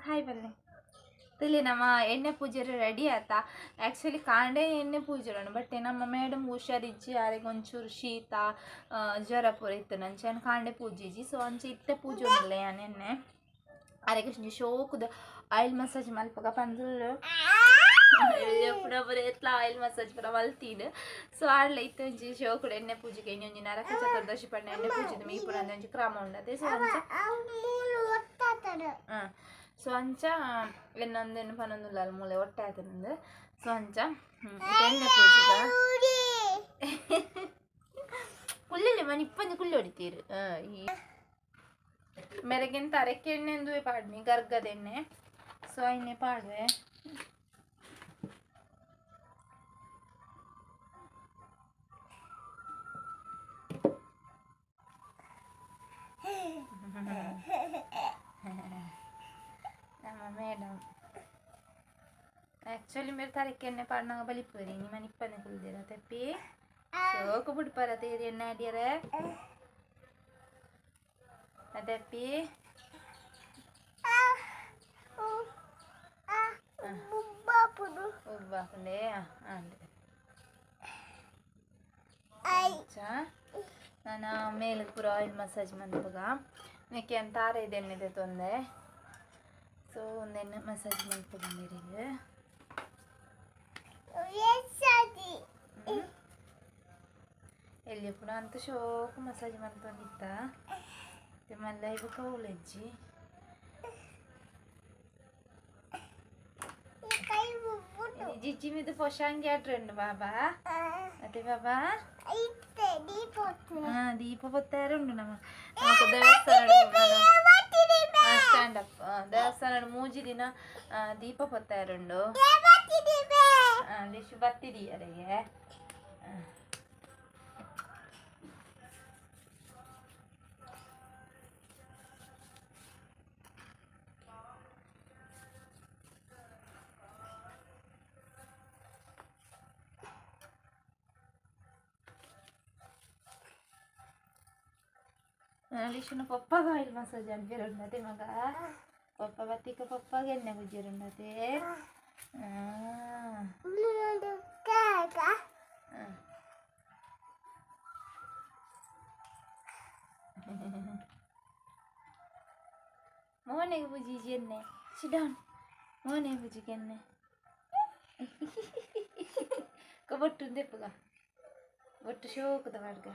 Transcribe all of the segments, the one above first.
Hi ಬನ್ನಿ ತುಲಿ ನಮ್ಮ ಎಣ್ಣೆ ಪೂಜೆ ರೆಡಿ ಆತ. ಆ್ಯಕ್ಚುಲಿ ಕಾಂಡೆ ಎಣ್ಣೆ ಪೂಜೆ ಬಟ್ ನಮ್ಮ ಮೇಡಮ್ ಹುಷಾರಿಜ್ಜಿ ಆರೆಗ್ ಒಂಚೂರು ಶೀತ ಜ್ವರ ಪೂರ ಇತ್ತು ನಂಚೆ ಕಾಂಡೆ ಪೂಜಿಜಿ. ಸೊ ಅಂಚೆ ಇತ್ತೆ ಪೂಜೆ ಉಂಡಲ್ಲ ಯಾನ್ ಎಣ್ಣೆ ಆರೆಗ್ ಒಂಜಿ ಶೋಕುದ ಆಯಿಲ್ ಮಸಾಜ್ ಮಲ್ಪಗ ಪಂದುಲ್ಲು ಪೂರ ಎತ್ಲ ಆಯಿಲ್ ಮಸಾಜ್ ಪೂರ ಮಲ್ತೀನಿ. ಸೊ ಆಡ್ಲ ಇತ್ತೆ ಒಂಜಿ ಶೋಕುಡು ಎಣ್ಣೆ ಪೂಜೆಗೆ ಒಂಜಿ ನರಕ ಚತುರ್ದಶಿ ಪಂಡ ಎಣ್ಣೆ ಪೂಜೆದ ಮೀ ಪೂರ ಒಂಜಿ ಕ್ರಮ ಉಂಡತೆ. ಸೊ ಅಂಚ ಸೊ ಅಂಚ ಎನ್ನೊಂದೆಣ್ಣು ಪನ್ನೊಂದುಲ್ಲ ಮೂಲೆ ಒಟ್ಟೆ ಆತನಂದು. ಸೊ ಅಂಚ ಎಣ್ಣೆ ಪೂಜೆಗ ಕುಲ್ಲಲ್ಲಿ ಮನೆ ಇಪ್ಪಂಜಿ ಕುಳ್ಳಿ ಹೊಡಿತೀರು. ಈ ಮೆರಗಿನ ತರಕ್ಕೆ ಎಣ್ಣೆ ಎಂದುವೆ ಪಾಡ್ನಿ ಗರ್ಗದ ಎಣ್ಣೆ. ಸೊ ಎಣ್ಣೆ ಪಾಡುವೆ. ನಮ್ಮ ಮೇಡಮ್ ಆ್ಯಕ್ಚುಲಿ ಮೇರೆ ತರಕ್ಕೆ ಎಣ್ಣೆ ಪಾಡ್ನಾಗ ಬಲಿಪುರಿ ನಿಮ್ಮ ಇಪ್ಪನೆ ಕುಲ್ದಿರ ತೆಪ್ಪಿ ಶೋಕು ಬಿಡ್ಪಾರ ತೇರಿ ಎಣ್ಣೆ ಅಡಿಯರ ಅದಪ್ಪಿ ಉಬ್ಬಾಪುಂಡೆ ನಾನು ಮೇಲೆ ಪೂರ ಆಯಿಲ್ ಮಸಾಜ್ ಮನ್ಪುಗ ನೆಕ್ಕೆ ಅಂತ ತಾರೆ ಎಣ್ಣೆ ತೊಂದೆ. ಸೊ ಒಂದೆಣ್ಣೆ ಮಸಾಜ್ ಮನ್ಪುಗ ಮೇರೆಗೆ ಎಲ್ಲಿ ಪುನಃ ಅಂತ ಶೋಕು ಮಸಾಜ್ ಮಂತೊಂದಿತ್ತ ಮಲ್ಲ ಇವು ಕೌಲೆಜ್ಜಿ ಜಿಜ್ಜಿ మీద ಪೊಶಾಂಗಿ ಆಟ್ರಂಡು ಬಾಬಾ ಅದೇ ಬಾಬಾ ದೀಪ ಪೊತ್ತಾರ ಉಂಡು ನಮ್ಮ ದೇವಸ್ಥಾನ ಸ್ಟ್ಯಾಂಡ್ ಅಪ್ ದೇವಸ್ಥಾನ ಮೂಜಿ ದಿನ ದೀಪ ಪೊತ್ತಾರುಂಡು ಲಿಶು ಬತ್ತಿದಿ ಅರೆಗೆ. ಲಿಶುನ ಪಪ್ಪಾಗ ಆಯಿಲ್ ಮಸಾಜ್ ಅನ್ಪಿರುಂಡತೆ ಮಗ ಪಪ್ಪ ಬತ್ತಿಕ ಪಪ್ಪಾಗ ಎಣ್ಣೆ ಗುಜ್ಜಿರುಂಡತೆ. ಮೋನೆಗೆ ಪೂಜಿಜಿ ಎಣ್ಣೆ ಸಿಡೌನ್ ಮೋನೆ ಪೂಜಿಗೆ ಎಣ್ಣೆ ಬೊಟ್ಟು ದೆಪ್ಪುಗ ಬೊಟ್ಟು ಶೋಕದ ಬಾಡ್ಗ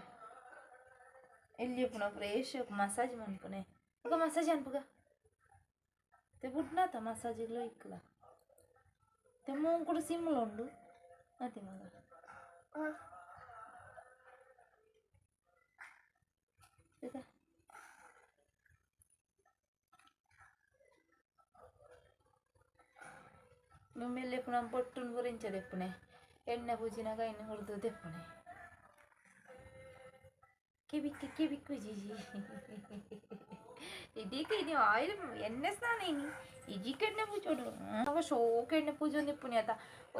ಎಲ್ಲಿ ಪುನ ಫ್ರೆಶ್ ಮಸಾಜ್ ಮನ್ಪುನೆ ఒక ಮಸಾಜ್ ಅನ್ಪುಗ ते ಬುಡ್ನಾತ ಮಸಾಜಿಗ್ಲೋ ಇಕ್ಕಲ ते ಮೂಂಕುಡು ಸಿಮ್ಮಲು ಉಂಡು ಅತಿ ಮಗ ಮೇಲೆ ಪುನಃ ಬೊಟ್ಟುನ್ ಗುರಿಂಚ ದೆಪ್ಪುನೆ ಎಣ್ಣೆ ಪೂಜಿನಾಗ ಎಣ್ಣೆ ಹುರಿದು ದೆಪ್ಪುನೆ ಕೆಬಿಕ್ಕಿ ಕೆಬಿಕ್ಕು ಜಿಜಿ ಇದೀಗ ಇದು ಆಯಿಲ್ ಎಣ್ಣೆ ಸ್ನಾನ ಇನಿ ಇಜೀಕ ಎಣ್ಣೆ ಪೂಜೋಡು ಅವ ಶೋಕ ಎಣ್ಣೆ ಪೂಜೆ ಒಂದು ಇಪ್ಪುನಿ ಆತ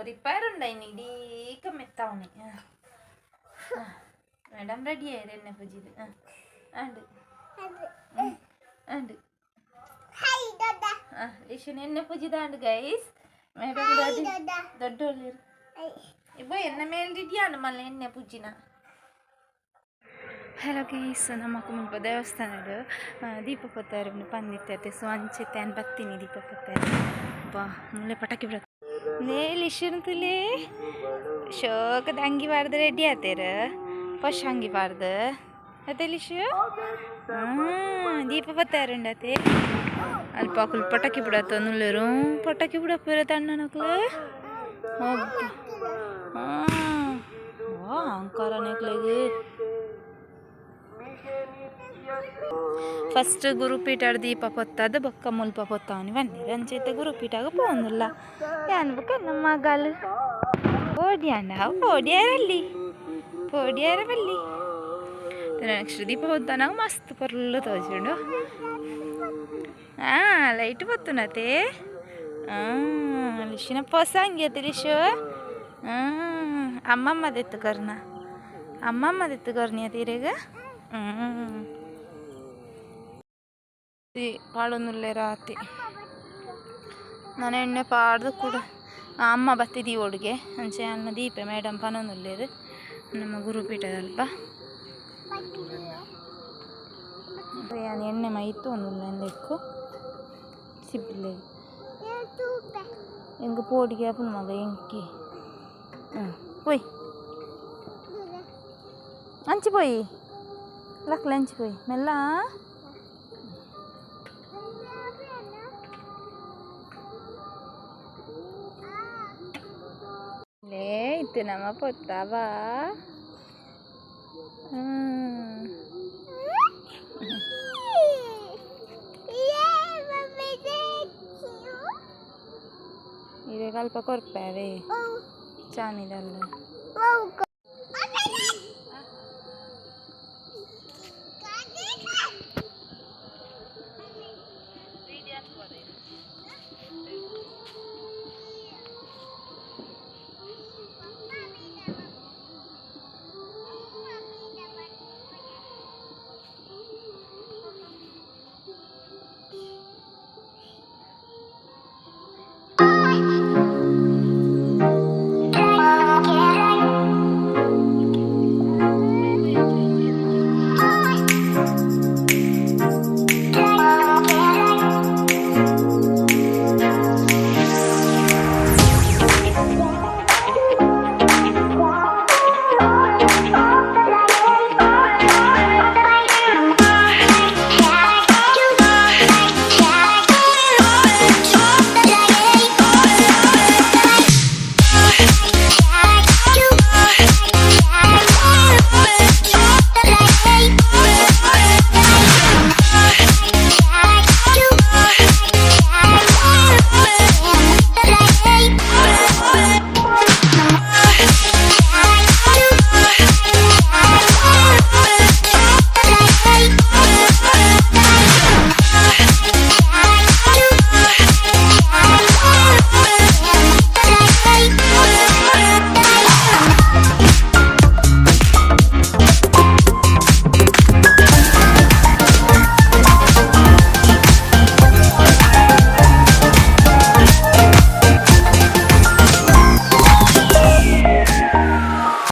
ರಿಪೇರ್ ಉಂಡ ಇನಿ ಇಡೀಕ ಮೆತ್ತಾವಣಿ. ಮೇಡಮ್ ರೆಡಿ ಆಯ್ತು ಎಣ್ಣೆ ಪೂಜಿದು. ಅಂಡ್ ಅಂಡ್ ಲಿಶನ್ ಎಣ್ಣೆ ಪೂಜಿದ ಅಂಡ್ ಗೈಸ್ ಮೇಡಮ್ ರೆಡಿ ದೊಡ್ಡ ಇಬ್ಬ ಎಣ್ಣೆ ಮೇಲೆ ರೆಡಿ ಮಲ್ಲ ಎಣ್ಣೆ ಪೂಜಿನ. ಹಲೋ ಗೈಸ್, ನಮ್ಮ ಮುಲ್ಪ ದೇವಸ್ಥಾನಡ್ ದೀಪ ಪೊತ್ತಾರೆ ಪಂದಿತ್ತೆ. ಸೊ ಅಂಚೆತ್ತೆ ಅನ್ ಬತ್ತೀನಿ ದೀಪ ಪೊತ್ತಾರೆ ಬಾ ಮುಳ್ಳೆ ಪಟಾಕಿ ಬಿಡ ನೇಲಿಶಿರ್ತಲೇ ಶೋಕದ ಅಂಗಿ ಬಾರ್ದು ರೆಡಿ ಆತೇರು ಪಶ್ ಅಂಗಿ ಬಾರ್ದು ಅದೇ ಲಿಶು ದೀಪ ಪೊತ್ತಾರುಂಡತೆ ಅಲ್ಪ ಅಕುಲು ಪಟಾಕಿ ಬಿಡತ್ತ ನುಲ್ಲೇರು ಪಟಾಕಿ ಬಿಡಪ್ಪ ಅಣ್ಣನಕ್ಲು ಹಾಂ ವಾ ಅಹಂಕಾರ ನೆಕ್ಲೆಗೆ. ಫಸ್ಟ್ ಗುರುಪೀಠ ದೀಪ ಪೊತ್ತದು ಬೊಕ್ಕ ಮುಲ್ಪ ಪೊತ್ತವನಿ ಬನ್ನಿರು ಅಂಚೈತೆ ಗುರುಪೀಠಾಗ ಪೋಂದುಲ್ಲ ಯಾನ್ ಬೊಕ್ಕ ನಮ್ಮ ಮಗಲ್ ಓಡ್ಯಾಂಡ ಪೋಡ್ಯಾರಲ್ಲಿ ಪೋಡ್ಯಾರ ಬಲ್ಲಿ ನೆಕ್ಸ್ಟ್ ದೀಪ ಹೊತ್ತಾನಾಗ ಮಸ್ತ್ ಪೊರ್ಲು ತೋಜುಂಡು. ಹಾಂ ಲೈಟ್ ಬತ್ತುನತೆ ಲಿಶಿನ ಪೊಸ ಅಂಗಿ ಲಿಶು. ಅಮ್ಮಮ್ಮ ದೆತ್ತು ಕರ್ನ ಅಮ್ಮಮ್ಮ ದೆತ್ತು ಕರ್ನಿ ತೀರೆಗ ಪಾಡೊಂದುಲ್ಲೆ ರಾತಿ. ನಾನು ಎಣ್ಣೆ ಪಾಡ್ದು ಕೂಡ ಅಮ್ಮ ಬತ್ತಿದೀ ಒಡುಗೆ ಅಂಚೆ ಅನ್ನ ದೀಪೆ ಮೇಡಮ್ ಪನೊಂದುಲ್ಲೆರ್ ನಮ್ಮ ಗುರುಪೀಠದಲ್ಪ ಯಾನ್ ಎಣ್ಣೆ ಮೈತು ಒಂದುಲ್ಲ ಇಂದೆಕ್ಕು ಸಿಬ್ಲೆ ಎಂಕ್ ಪೋಡಿಗೆ ಆಪುಂಡು ಮಗ ಎಂಕಿ ಪೋಯ್ ಅಂಚಿ ಪೋಯಿ ಲಕ್ಲೆ ಅಂಚಿ ಪೋಯಿ ಮೆಲ್ಲ ಲೇ ಇತ್ತೆ ನಮ್ಮ ಪೊತ್ತವಾ ಇದೆ ಕಲ್ಪ ಕೊರ್ಪೇವೆ ಚಾಮಿದಲ್ಲ.